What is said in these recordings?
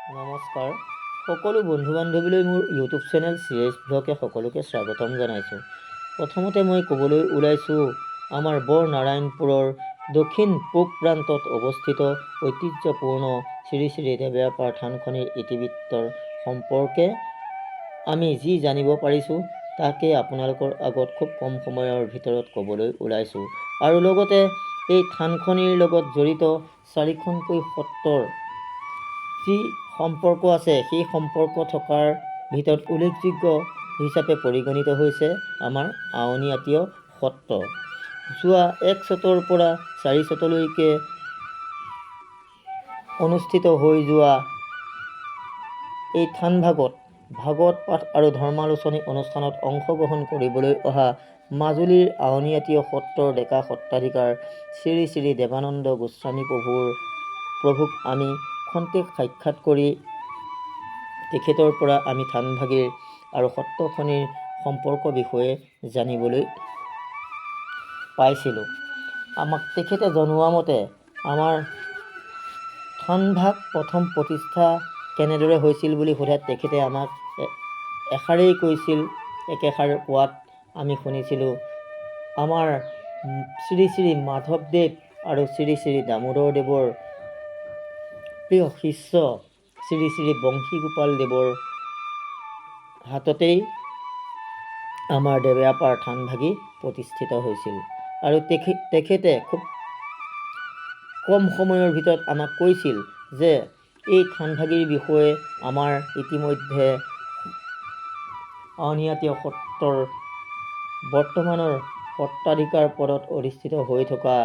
নমস্কাৰ সকলো বন্ধু বান্ধৱীলৈ, মোৰ ইউটিউব চেনেল চি এইচ ব্লগে সকলোকে স্বাগতম জনাইছোঁ। প্ৰথমতে মই ক'বলৈ ওলাইছোঁ, আমাৰ বৰনাৰায়ণপুৰৰ দক্ষিণ পূব প্ৰান্তত অৱস্থিত ঐতিহ্যপূৰ্ণ শ্ৰী শ্ৰী দেৱেয়াপাৰ থানখনিৰ ইতিবৃত্তৰ সম্পৰ্কে। আমি যি জানিব পাৰিছোঁ, তাকে আপোনালোকৰ আগত খুব কম সময়ৰ ভিতৰত ক'বলৈ ওলাইছোঁ আৰু লগতে এই থানখনিৰ লগত জড়িত চাৰিখনকৈ সত্ৰৰ যি সম্পৰ্ক আছে, সেই সম্পৰ্ক থকাৰ ভিতৰত উল্লেখযোগ্য হিচাপে পৰিগণিত হৈছে আমাৰ আউনীআটী সত্ৰ। যোৱা 1 চ'তৰ পৰা 4 চ'তলৈকে অনুষ্ঠিত হৈ যোৱা এই থানভাগত ভাগৱত পাঠ আৰু ধৰ্মালোচনী অনুষ্ঠানত অংশগ্ৰহণ কৰিবলৈ অহা মাজুলীৰ আউনীআটী সত্ৰৰ ডেকা সত্ৰাধিকাৰ শ্ৰী শ্ৰী দেৱানন্দ গোস্বামী প্ৰভুক আমি খন্তেক সাক্ষাৎ কৰি তেখেতৰ পৰা আমি থানভাগিৰ আৰু সত্ৰখনিৰ সম্পৰ্ক বিষয়ে জানিবলৈ পাইছিলোঁ। আমাক তেখেতে জনোৱা মতে, আমাৰ থানভাগ প্ৰথম প্ৰতিষ্ঠা কেনেদৰে হৈছিল বুলি সোধাত তেখেতে আমাক এষাৰেই কৈছিল। একেষাৰ কোৱাত আমি শুনিছিলোঁ, আমাৰ শ্ৰী শ্ৰী মাধৱদেৱ আৰু শ্ৰী শ্ৰী দামোদৰ দেৱৰ প্ৰিয় শিষ্য শ্ৰী শ্ৰী বংশীগোপাল দেৱৰ হাততেই আমাৰ দেৱেয়াপাৰ থানভাগি প্ৰতিষ্ঠিত হৈছিল। আৰু তেখেতে খুব কম সময়ৰ ভিতৰত আমাক কৈছিল যে এই থানভাগিৰ বিষয়ে আমাৰ ইতিমধ্যে আউনীআটী সত্ৰৰ বৰ্তমানৰ সত্ৰাধিকাৰ পদত অধিষ্ঠিত হৈ থকা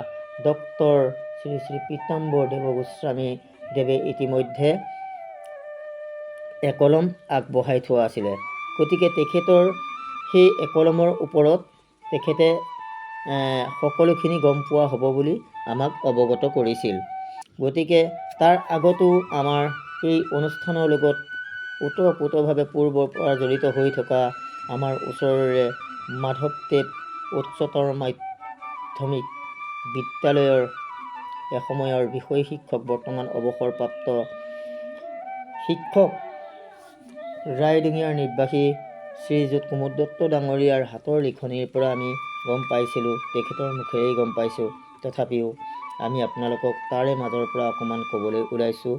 ডক্টৰ শ্ৰী শ্ৰী পীতাম্বৰ দেৱ গোস্বামী দেৱে ইতিমধ্যে একলম আগবঢ়াই থোৱা আছিলে। গতিকে তেখেতৰ সেই একলমৰ ওপৰত তেখেতে সকলোখিনি গম পোৱা হ'ব বুলি আমাক অৱগত কৰিছিল। গতিকে তাৰ আগতো আমাৰ এই অনুষ্ঠানৰ লগত ওতঃপ্ৰোতভাৱে পূৰ্বৰ পৰা জড়িত হৈ থকা আমাৰ ওচৰৰে মাধৱদেৱ উচ্চতৰ মাধ্যমিক বিদ্যালয়ৰ এসময়ৰ বিষয় শিক্ষক, বৰ্তমান অৱসৰপ্ৰাপ্ত শিক্ষক, ৰাইদঙীয়াৰ নিবাসী শ্ৰীযুত কুমুদ দত্ত ডাঙৰীয়াৰ হাতৰ লিখনিৰ পৰা আমি গম পাইছিলোঁ, তেখেতৰ মুখেৰেই গম পাইছোঁ। তথাপিও আমি আপোনালোকক তাৰে মাজৰ পৰা অকণমান ক'বলৈ ওলাইছোঁ।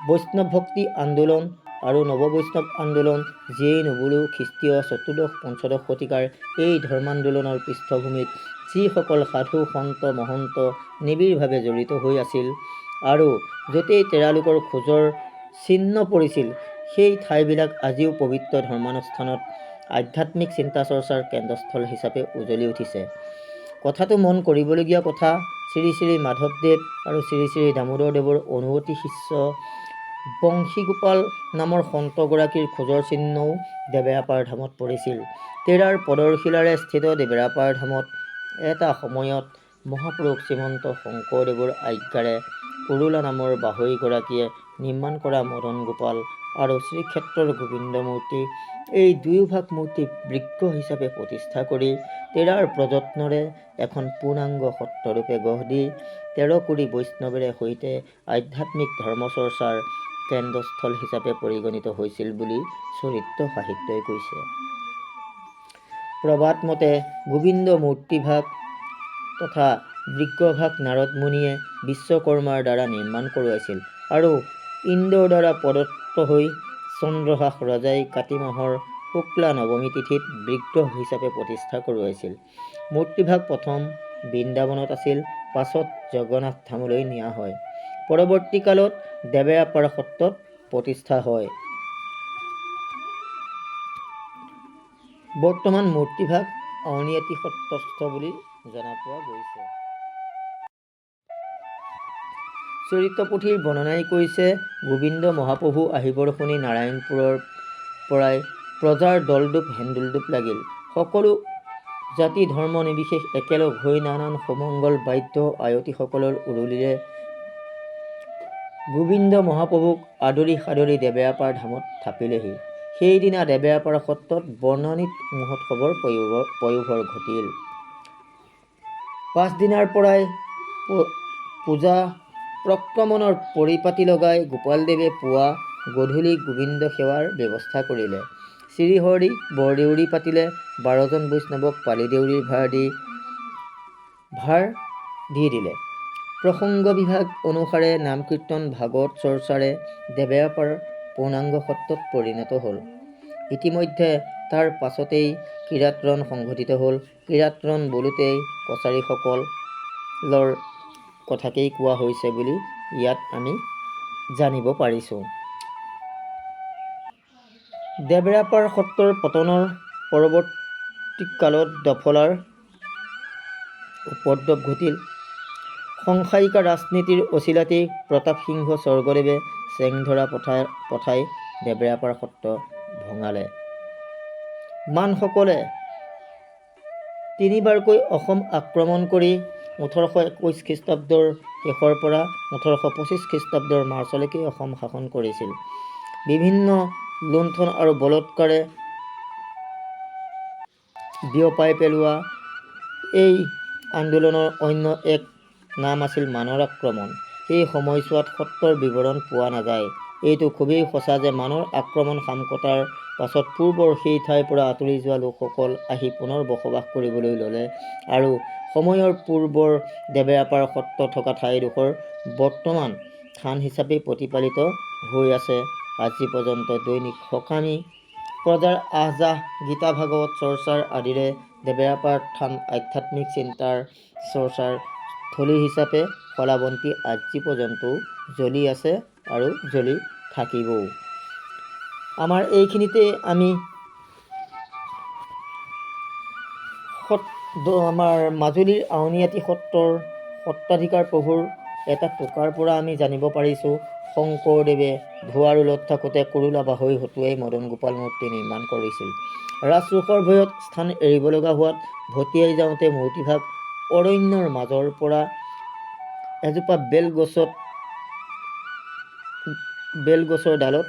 বৈষ্ণৱ ভক্তি আন্দোলন আৰু নৱবৈষ্ণৱ আন্দোলন যিয়েই নোবোলো, খ্ৰীষ্টীয় চতুৰ্দশ পঞ্চদশ শতিকাৰ এই ধৰ্মান্দোলনৰ পৃষ্ঠভূমিত যিসকল সাধু, সন্ত, মহন্ত নিবিড়ভাৱে জড়িত হৈ আছিল আৰু য'তেই তেওঁলোকৰ খোজৰ চিহ্ন পৰিছিল, সেই ঠাইবিলাক আজিও পবিত্ৰ ধৰ্মানুষ্ঠানত আধ্যাত্মিক চিন্তা চৰ্চাৰ কেন্দ্ৰস্থল হিচাপে উজলি উঠিছে। কথাটো মন কৰিবলগীয়া কথা, শ্ৰী শ্ৰী মাধৱদেৱ আৰু শ্ৰী শ্ৰী দামোদৰদেৱৰ অনুৱৰ্তী শিষ্য বংশীগোপাল নামৰ সন্তগৰাকীৰ খোজৰ চিহ্নও দেৱেৰাপাৰ ধামত পৰিছিল। তেৰাৰ পদৰশিলাৰে স্থিত দেৱেৰাপাৰ ধামত এটা সময়ত মহাপুৰুষ শ্ৰীমন্ত শংকৰদেৱৰ আজ্ঞাৰে কুৰুলা নামৰ বাঢ়ৈগৰাকীয়ে নিৰ্মাণ কৰা মদন গোপাল আৰু শ্ৰীক্ষেত্ৰৰ গোবিন্দ মূৰ্তি, এই দুয়োভাগ মূৰ্তি বিগ্ৰহ হিচাপে প্ৰতিষ্ঠা কৰি তেৰাৰ প্ৰযত্নৰে এখন পূৰ্ণাংগ সত্ৰৰূপে গঢ় দি 13 কুৰি বৈষ্ণৱেৰে সৈতে আধ্যাত্মিক ধৰ্মচৰ্চাৰ কেন্দ্ৰস্থল হিচাপে পৰিগণিত হৈছিল বুলি চৰিত্ৰ সাহিত্যই কৈছে। প্ৰবাদ মতে গোবিন্দ মূৰ্তিভাগ তথা বিগ্ৰহভাগ নাৰদ মুনিয়ে বিশ্বকৰ্মাৰ দ্বাৰা নিৰ্মাণ কৰোৱাইছিল আৰু ইন্দ্ৰৰ দ্বাৰা প্ৰদত্ত হৈ চন্দ্ৰহাস ৰজাই কাতি মাহৰ শুক্লা নৱমী তিথিত বিগ্ৰহ হিচাপে প্ৰতিষ্ঠা কৰোৱাইছিল। মূৰ্তিভাগ প্ৰথম বৃন্দাবনত আছিল, পাছত জগন্নাথ ধামলৈ নিয়া হয়, পৰৱৰ্তী কালত দেৱেৰাপাৰ সত্ৰত প্ৰতিষ্ঠা হয়। বৰ্তমান মূৰ্তিভাগ আউনীআটী সত্ৰস্থ বুলি জনা পোৱা গৈছে। চৰিত্ৰ পুথিৰ বৰ্ণনাই কৈছে, গোবিন্দ মহাপ্ৰভু আহিবৰ শুনি নাৰায়ণপুৰৰ পৰাই প্ৰজাৰ দলদোপ হেন্দোলদোপ লাগিল। সকলো জাতি ধৰ্ম নিৰ্বিশেষ একেলগ হৈ নানান সুমংগল বাদ্য, আয়তীসকলৰ উৰুলিৰে গোবিন্দ মহাপ্ৰভুক আদৰি সাদৰি দেৱেৰাপাৰ ধামত থাপিলেহি। সেইদিনা দেৱেৰাপাৰ সত্ৰত বৰ্ণাতীত মহোৎসৱৰ পয়োভৰ ঘটিল। পাছদিনাৰ পৰাই পূজা প্ৰক্ৰমণৰ পৰিপাটি লগাই গোপালদেৱে পুৱা গধূলি গোবিন্দ সেৱাৰ ব্যৱস্থা কৰিলে। শ্ৰীহৰিক বৰদেউৰী পাতিলে, 12জন বৈষ্ণৱক পালি দেউৰীৰ ভাৰ দি দিলে। প্ৰসংগ বিভাগ অনুসাৰে নাম-কীৰ্তন, ভাগৱত চৰ্চাৰে দেবেৰাপাৰ পূৰ্ণাংগ সত্ৰত পৰিণত হ'ল। ইতিমধ্যে তাৰ পাছতেই কিৰাত ৰণ সংঘটিত হ'ল। কিৰাত ৰণ বোলোতেই কছাৰীসকলৰ কথাকেই কোৱা হৈছে বুলি ইয়াত আমি জানিব পাৰিছোঁ। দেবেৰাপাৰ সত্ৰৰ পতনৰ পৰৱৰ্তী কালত ডফলাৰ উপদ্ৰৱ ঘটিল। সংসাৰিকা ৰাজনীতিৰ অচিলাতেই প্ৰতাপ সিংহ স্বৰ্গদেৱে চেংধৰা পঠাই দেবেৰাপাৰ সত্ৰ ভঙালে। মানসকলে তিনিবাৰকৈ অসম আক্ৰমণ কৰি 1821 খ্ৰীষ্টাব্দৰ শেষৰ পৰা 1825 খ্ৰীষ্টাব্দৰ মাৰ্চলৈকে অসম শাসন কৰিছিল। বিভিন্ন লুণ্ঠন আৰু বলৎকাৰে বিয়পাই পেলোৱা এই আন্দোলনৰ অন্য এক নাম আছিল মানৰ আক্ৰমণ। সেই সময়ছোৱাত সত্ৰৰ বিৱৰণ পোৱা নাযায়। এইটো খুবেই সঁচা যে মানৰ আক্ৰমণ শাম কটাৰ পাছত পূৰ্বৰ সেই ঠাইৰ পৰা আঁতৰি যোৱা লোকসকল আহি পুনৰ বসবাস কৰিবলৈ ল'লে আৰু সময়ৰ পূৰ্বৰ দেবেৰাপাৰ সত্ৰ থকা ঠাইডোখৰ বৰ্তমান থান হিচাপেই প্ৰতিপালিত হৈ আছে আজি পৰ্যন্ত। দৈনিক সকামী প্ৰজাৰ আহ-যাহ, গীতা ভাগৱত চৰ্চাৰ আদিৰে দেবেৰাপাৰ থান আধ্যাত্মিক চিন্তাৰ চৰ্চাৰ থলী হিচাপে শলাবন্তি আজি পৰ্যন্তও জ্বলি আছে আৰু জ্বলি থাকিবও। আমাৰ এইখিনিতে আমি আমাৰ মাজুলীৰ আউনীআটী সত্ৰৰ সত্ৰাধিকাৰ প্ৰভুৰ এটা টোকাৰ পৰা আমি জানিব পাৰিছোঁ, শংকৰদেৱে ধোৱাৰোলত থাকোঁতে কুৰুলা বাঢ়ৈ হতুৱাই মদন গোপাল মূৰ্তি নিৰ্মাণ কৰিছিল। ৰাজৰোষৰ ভয়ত স্থান এৰিব লগা হোৱাত ভটিয়াই যাওঁতে মূৰ্তিভাগ অৰণ্যৰ মাজৰ পৰা এজোপা বেলগছৰ ডালত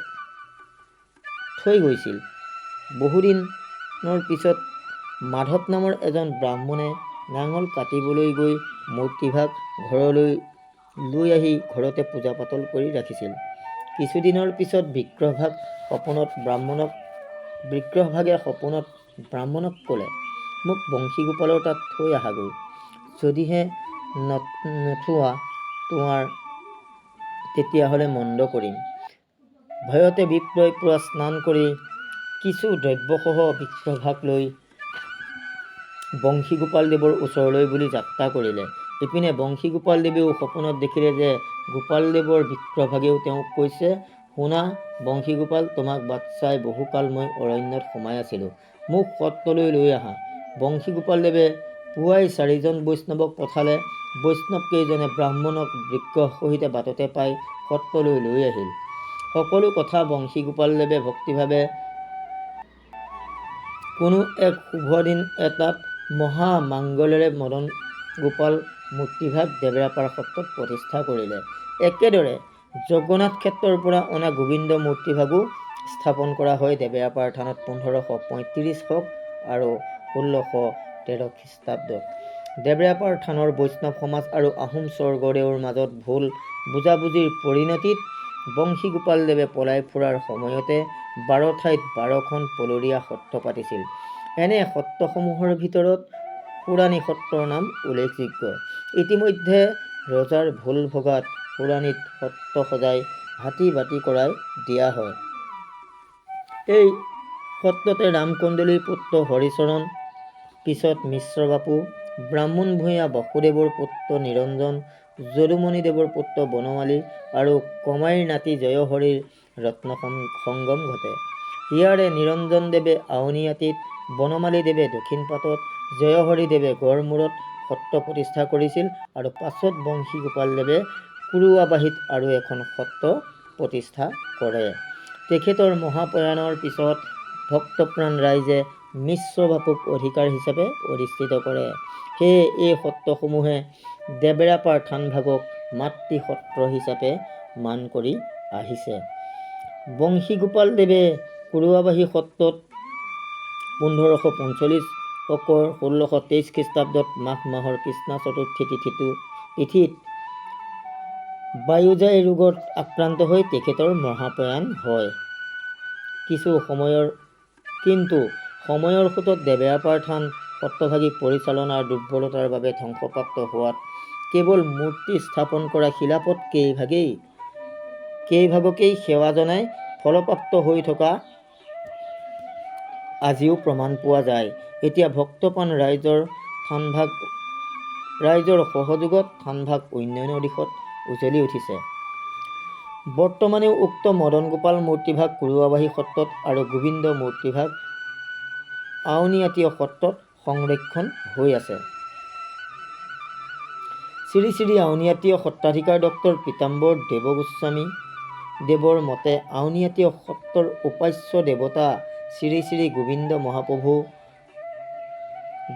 থৈ গৈছিল। বহুদিনৰ পিছত মাধৱ নামৰ এজন ব্ৰাহ্মণে নাঙল কাটিবলৈ গৈ মূৰ্তিভাগ ঘৰলৈ লৈ আহি ঘৰতে পূজা পাতল কৰি ৰাখিছিল। কিছুদিনৰ পিছত বিগ্ৰহভাগে সপোনত ব্ৰাহ্মণক ক'লে, মোক বংশীগোপালৰ তাত থৈ আহাগৈ, যদিহে নোথোৱা তোমাৰ তেতিয়াহ'লে মন্দ কৰিম। ভয়তে বিপ্ৰই পুৱা স্নান কৰি কিছু দ্ৰব্যসহ বিগ্ৰহভাগ লৈ বংশীগোপালদেৱৰ ওচৰলৈ বুলি যাত্ৰা কৰিলে। ইপিনে বংশীগোপালদেৱেও সপোনত দেখিলে যে গোপালদেৱৰ বিগ্ৰহভাগেও তেওঁক কৈছে, শুনা বংশীগোপাল, তোমাক বাট চাই বহুকাল মই অৰণ্যত সোমাই আছিলোঁ, মোক সত্ৰলৈ লৈ আহা। বংশীগোপালদেৱে পুৱাই চাৰিজন বৈষ্ণৱক পঠালে। বৈষ্ণৱকেইজনে ব্ৰাহ্মণক বিগ্ৰহ সহিতে বাটতে পাই সত্ৰলৈ লৈ আহিল। সকলো কথা বংশীগোপালদেৱে ভক্তিভাৱে কোনো এক শুভ দিন এটাত মহামাংগলেৰে মদন গোপাল মূৰ্তিভাগ দেবেৰাপাৰ সত্ৰত প্ৰতিষ্ঠা কৰিলে। একেদৰে জগন্নাথ ক্ষেত্ৰৰ পৰা অনা গোবিন্দ মূৰ্তিভাগো স্থাপন কৰা হয় দেবেৰাপাৰ থানত 1535 শক আৰু 1613 খ্ৰীষ্টাব্দত। দেবেৰাপাৰ থানৰ বৈষ্ণৱ সমাজ আৰু আহোম স্বৰ্গদেউৰ মাজত ভুল বুজাবুজিৰ পৰিণতিত বংশীগোপালদেৱে পলাই ফুৰাৰ সময়তে 12 ঠাইত 12খন পলৰীয়া সত্ৰ পাতিছিল। এনে সত্ৰসমূহৰ ভিতৰত সোৰাণী সত্ৰৰ নাম উল্লেখযোগ্য। ইতিমধ্যে ৰজাৰ ভুল ভগাত সোৰাণীত সত্ৰ সজাই ভাটি বাটি কৰাই দিয়া হয়। এই সত্ৰতে ৰামকন্দলীৰ পুত্ৰ হৰিচৰণ, পিছত মিশ্ৰ বাপু, ব্ৰাহ্মণ ভূঞা বাসুদেৱৰ পুত্ৰ নিৰঞ্জন, যদুমণিদেৱৰ পুত্ৰ বনমালী আৰু কমাইৰ নাতি জয়হৰিৰ ৰত্ন সংগম ঘটে। ইয়াৰে নিৰঞ্জনদেৱে আউনীআটীত, বনমালীদেৱে দক্ষিণপাটত, জয়হৰিদেৱে গড়মূৰত সত্ৰ প্ৰতিষ্ঠা কৰিছিল আৰু পাছত বংশীগোপালদেৱে কুৰুৱাবাহীত আৰু এখন সত্ৰ প্ৰতিষ্ঠা কৰে। তেখেতৰ মহাপ্ৰয়াণৰ পিছত ভক্তপ্ৰাণ ৰাইজে মিশ্ৰ বাপুক অধিকাৰ হিচাপে অধিষ্ঠিত কৰে। সেয়ে এই সত্ৰসমূহে দেবেৰাপাৰ থানভাগক মাতৃ সত্ৰ হিচাপে মান কৰি আহিছে। বংশীগোপালদেৱে কুৰুৱাবাহী সত্ৰত 1545 শকৰ 1623 খ্ৰীষ্টাব্দত মাঘ মাহৰ কৃষ্ণা চতুৰ্থী তিথিত বায়ুজাই ৰোগত আক্ৰান্ত হৈ তেখেতৰ মহাপ্ৰয়াণ হয়। কিছু সময়ৰ কিন্তু সময়ৰ সোঁতত দেবেৰাপাৰ থান সত্ৰভাগিক পৰিচালনাৰ দুৰ্বলতাৰ বাবে ধ্বংসপ্ৰাপ্ত হোৱাত কেৱল মূৰ্তি স্থাপন কৰা শিলাপট কেইভাগকেই সেৱা জনাই ফলপ্ৰাপ্ত হৈ থকা আজিও প্ৰমাণ পোৱা যায়। এতিয়া ভক্তপ্ৰাণ ৰাইজৰ সহযোগত থানভাগ উন্নয়নৰ দিশত উজলি উঠিছে। বৰ্তমানেও উক্ত মদন গোপাল মূৰ্তিভাগ কুৰুৱাবাহী সত্ৰত আৰু গোবিন্দ মূৰ্তিভাগ আউনীআটী সত্ৰত সংৰক্ষণ হৈ আছে। শ্ৰী শ্ৰী আউনীআটী সত্ৰাধিকাৰ ডক্টৰ পীতাম্বৰ দেৱগোস্বামী দেৱৰ মতে আউনীআটী সত্ৰৰ উপাস্য দেৱতা শ্ৰী শ্ৰী গোবিন্দ মহাপ্ৰভু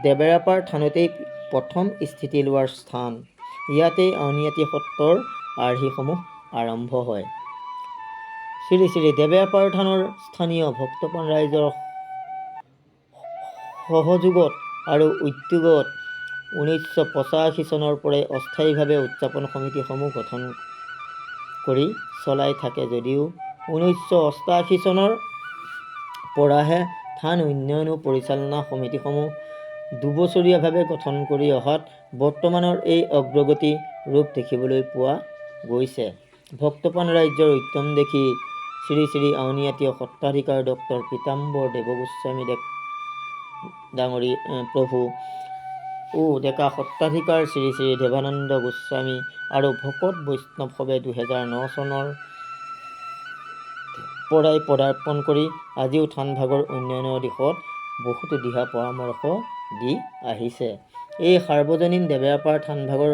দেবেৰাপাৰ থানতেই প্ৰথম স্থিতি লোৱাৰ স্থান। ইয়াতেই আউনীআটী সত্ৰৰ আৰ্হিসমূহ আৰম্ভ হয়। শ্ৰী শ্ৰী দেবেৰাপাৰ থানৰ স্থানীয় ভক্তপ্ৰাণ ৰাইজৰ সহযোগত আৰু উদ্যোগত 1985 চনৰ পৰাই অস্থায়ীভাৱে উদযাপন সমিতিসমূহ গঠন কৰি চলাই থাকে যদিও 1988 চনৰ পৰাহে থান উন্নয়ন ও পৰিচালনা সমিতিসমূহ দুবছৰীয়াভাৱে গঠন কৰি অহাত বৰ্তমানৰ এই অগ্ৰগতি ৰূপ দেখিবলৈ পোৱা গৈছে। ভক্তপ্ৰাণ ৰাইজৰ উদ্যম দেখি শ্ৰী শ্ৰী আউনীআটী সত্ৰাধিকাৰ ডক্টৰ পীতাম্বৰ দেৱগোস্বামী ডাঙৰী প্ৰভু ও ডেকা সত্ৰাধিকাৰ শ্ৰী শ্ৰী দেৱানন্দ গোস্বামী আৰু ভকত বৈষ্ণৱসৱে 2009 চনৰ পৰাই পদাৰ্পণ কৰি আজিও থানভাগৰ উন্নয়নৰ দিশত বহুতো দিহা পৰামৰ্শ দি আহিছে। এই সাৰ্বজনীন দেবেৰাপাৰ থানভাগৰ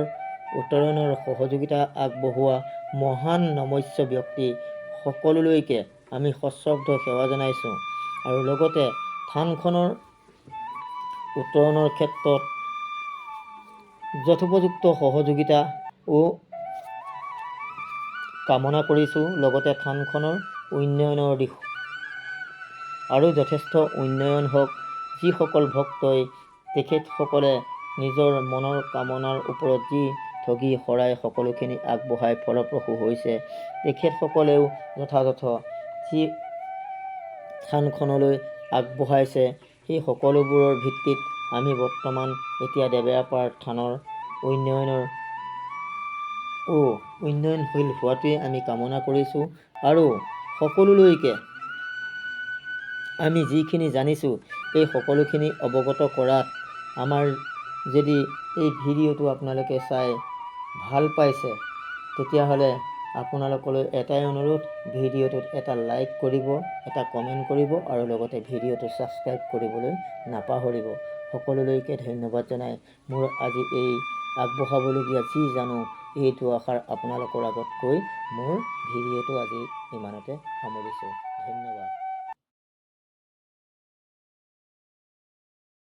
উত্তৰণৰ সহযোগিতা আগবঢ়োৱা মহান নমস্য ব্যক্তি সকলোলৈকে আমি সশ্ৰদ্ধ সেৱা জনাইছোঁ আৰু লগতে থানখনৰ উত্তৰণৰ ক্ষেত্ৰত যথোপযুক্ত সহযোগিতা ও কামনা কৰিছোঁ। লগতে থানখনৰ উন্নয়নৰ দিশ আৰু যথেষ্ট উন্নয়ন হওক। যিসকল ভক্তই তেখেতসকলে নিজৰ মনৰ কামনাৰ ওপৰত যি ঠগি শৰাই সকলোখিনি আগবঢ়াই ফলপ্ৰসূ হৈছে, তেখেতসকলেও যথাযথ যি থানখনলৈ আগবঢ়াইছে, সেই সকলোবোৰৰ ভিত্তিত আমি বৰ্তমান এতিয়া দেবেৰাপাৰ থানৰ উন্নয়নশীল হোৱাটোৱেই আমি কামনা কৰিছোঁ। আৰু সকলোলৈকে আমি যিখিনি জানিছোঁ, এই সকলোখিনি অৱগত কৰাত আমাৰ যদি এই ভিডিঅ'টো আপোনালোকে চাই ভাল পাইছে, তেতিয়াহ'লে আপোনালোকলৈ এটাই অনুৰোধ, ভিডিঅ'টোত এটা লাইক কৰিব, এটা কমেণ্ট কৰিব আৰু লগতে ভিডিঅ'টো ছাবস্ক্ৰাইব কৰিবলৈ নাপাহৰিব। সকলোলৈকে ধন্যবাদ জনাই মোৰ আজি এই আগবঢ়াবলগীয়া যি জানো এই দুআষাৰ আপোনালোকৰ আগত কৈ মোৰ ভিডিঅ'টো আজি ইমানতে সামৰিছোঁ। ধন্যবাদ।